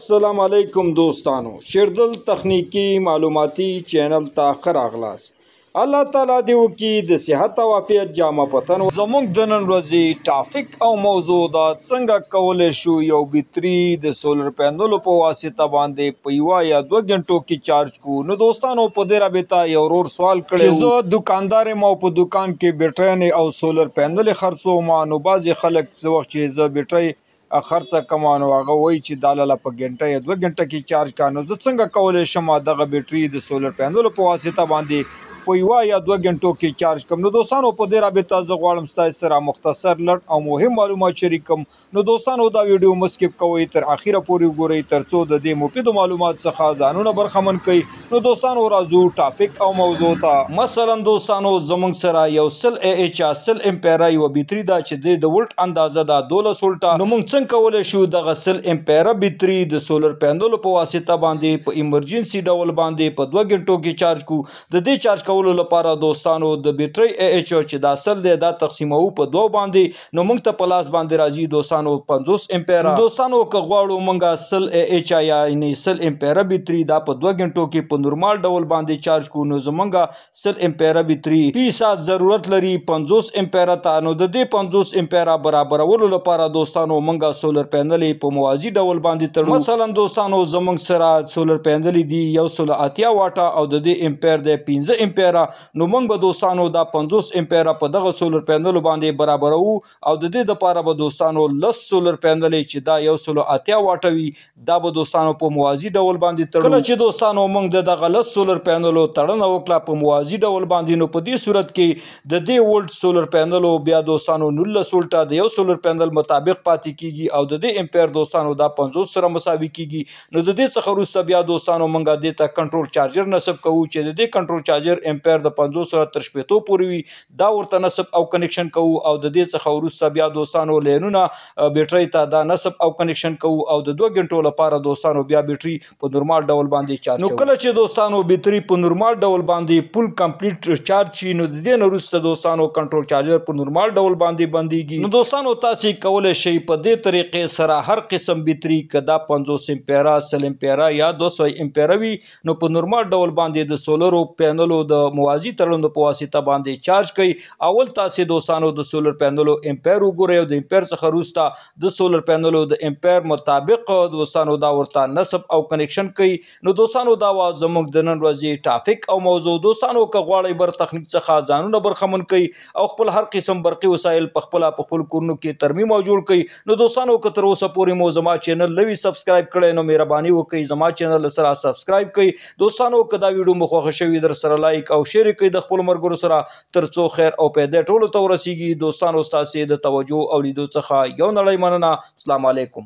السلام علیکم دوستانو، شیردل تخنیکی معلوماتي چینل ته ښه راغلاست. الله تعالی دې وکړي د صحت او عافیت جامه پتن. زموږ د نن ورځې ټافک او موضوع دا څنګه کولی شو یو بیتري د سولر پینلو په واسطه باندې په یوه یا 2 غنټو کې چارج کو. نو دوستانو، په دې رابطه یو ورور سوال کړی چې زه دکاندار یم او په دکان کې بیټرۍ او سولر پینل خرڅوم. نو بعضې خلک څه وخت چې زه بیټرۍ خرڅه کوم نو هغه وایي چې دا لاله په ګنټه یا 2 ګنټه کې چارج کا. نو زه څنګه کولی شم دغه بیټري د سولر پینلو په واسطه باندې په یوه یا 2 ګنټو کې چارج کړم؟ نو دوستانو، په دې رابطه زه غواړم ستاسو سره مختصر، لنډ او مهم معلومات شریک کړم. نو دوستانو، دا ویډیو مه skip کوئ، تر اخیره پورې وګورئ ترڅو د دې مفیدو معلومات څخه ځانونه برخمن کړئ. نو دوستانو، راځو ټاپک او موضوع ته. مثلا دوستانو، زموږ سره یو 100 ای اچ یا 100 امپیره یوه بیټري ده چې د ولټ اندازه ده 12 ولټه. نو موږ څنګه کولی شو دغه 100 امپیره بیټري د سولر پینلو په واسطه باندې په ایمرجنسي ډول باندې په 2 ګنټو کې چارج کو؟ د دې چارج کولو لپاره دوستانو، د بیټرۍ ای اچ چې دا 100 دی دا تقسیموو په 2 باندې، نو موږ ته په لاس باندې راځي دوستانو 50 امپیره. دوستانو، که غواړو موږ 100 ای اچ یعنی 100 امپیره بیټري دا په 2 ګنټو کې په نورمال ډول باندې چارج کو، نو زمونږ 100 امپیره بیټري فی ساعت ضرورت لري 50 امپیره ته. نو د دې 50 امپیره برابرولو لپاره دوستانو، موږ سولر پینل په موازي ډول باندې تړو. مثلا دوستانو، زمونږ سره سولر پینل دي 180 واټه او د دې امپیر دی 5 امپیره. نو موږ به دوستانو دا 50 امپیره په دغه سولر پینلو باندې برابروو او د دې لپاره به دوستانو 10 سولر پینل چې دا 180 واټه وي دا به دوستانو په موازي ډول باندې تړو. کله چې دوستانو موږ د دغه 10 سولر پینلو تړنه وکړه په موازي ډول باندې، نو په دې صورت کې د دې ولټ سولر پینلو بیا دوستانو 19 ولټه د یو سولر پینل مطابق پاتې کیږي او د دې امپیر دوستانو دا 50 سره مساوي کیږي. نو د دې څخه وروسته بیا دوستانو موږ دې ته کنټرول چارجر نصب کوو چې د دې کنټرول چارجر امپیر د 50 سره تر 60 پورې وي، دا ورته نصب او کنکشن کوو. او د دې څخه وروسته بیا دوستانو لینونه بیټرۍ ته دا نصب او کنکشن کوو او د 2 غنټو لپاره دوستانو بیا بیټري په نورمال ډول باندې چارج. نو کله چې دوستانو بیټري په نورمال ډول باندې فول کمپلیټ چارج شي، نو د دې نه وروسته دوستانو کنټرول چارجر په نورمال ډول باندې بندیږي. نو دوستانو، تاسې کولی شئ په دې طریقې سره هر قسم بیټري که دا 50 امپیره، 100 امپیره یا 200 امپیره وي، نو په نورمال ډول باندې د سولرو پینلو د موازي تړلو په واسطه باندې چارج کړئ. اول تاسې دوستانو د سولر پینلو امپیر وګورئ او د امپیر څخه وروسته د سولر پینلو د امپیر مطابق دوستانو دا ورته نصب او کنکشن کړئ. نو دوستانو، دا وه زموږ د نن ورځې ټافک او موضوع. دوستانو، که غواړئ بر تخنیک څخه ځانونه برخمن کړئ او خپل هر قسم برقي وسایل په خپله په خپل کورونو کې ترمیم او جوړ کړئ، نو دوستانو، که تر اوسه پورې مو زما چینل نه وي subscribe کړی، نو مهرباني وکړئ زما چینل سره subscribe کړئ. دوستانو، که دا ویډیو مو خوښه شوې در سره لایک او share کړئ د خپلو ملګرو سره ترڅو خیر او پیدا ټولو ته ورسیږي. دوستانو، ستاسې د توجه او لیدو څخه یو نړۍ مننه. السلام علیکم.